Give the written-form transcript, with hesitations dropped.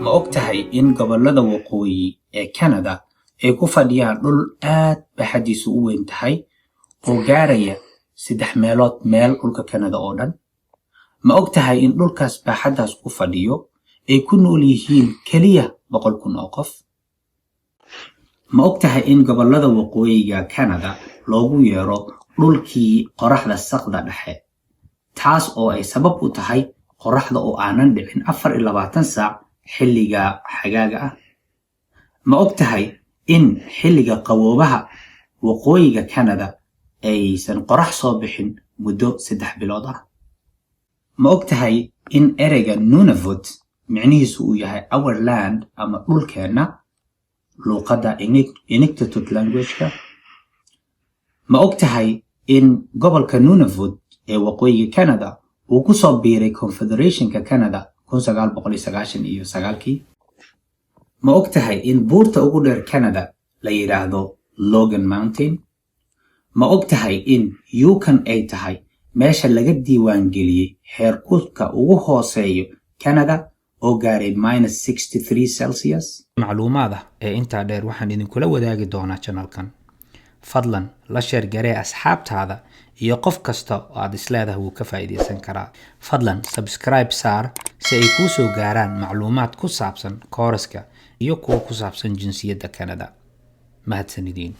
Ma og tahay in gobollada waqooyi ee Canada ay ku fadhiyaan dhul aad baaxaddiisu u weyn tahay oo gaaraya saddex meelood meel dhulka Canada oo dhan? Ma og tahay in dhulkaas baaxaddaas ku fadhiyo ay ku nool yihiin keliya 100,000 oo qof? Ma og tahay in gobollada waqooyiga Canada loogu yeero dhulkii qoraxda saqda dhexe, taas oo ay sabab u tahay qoraxda oo aanan dhicin 24 saac xilliga xagaaga ah? Ma og tahay in xilliga qaboobaha waqooyiga Canada aysan qorax soo bixin muddo 3 bilood ah? Ma og tahay in ereyga Nunavut micnihiisu uu yahay "our land" ama dhulkeenna luuqadda Inuktitut language-ka? Ma og tahay in gobolka Nunavut ee waqooyiga Canada uu ku soo biiray Confederationka Canada 1999-kii? Ma og tahay in buurta ugu dheer Canada la yidhaahdo Logan Mountain? Ma og tahay in Yukon ay tahay meesha laga diiwaangeliyey heerkulka ugu hooseeyo Canada oo gaaray -63 Celsius? Macluumaad ah ee intaa dheer waxaan idinkula wadaagi doonaa channelkan. Fadlan la share garee asxaabtaada iyo qof kasta oo aad isleedahay wuu ka faa'iidaysan karaa. Fadlan subscribe saar si ay kuu soo gaaraan macluumaad ku saabsan kooraska iyo kuwa ku saabsan jinsiyadda Canada. Mahadsanidin.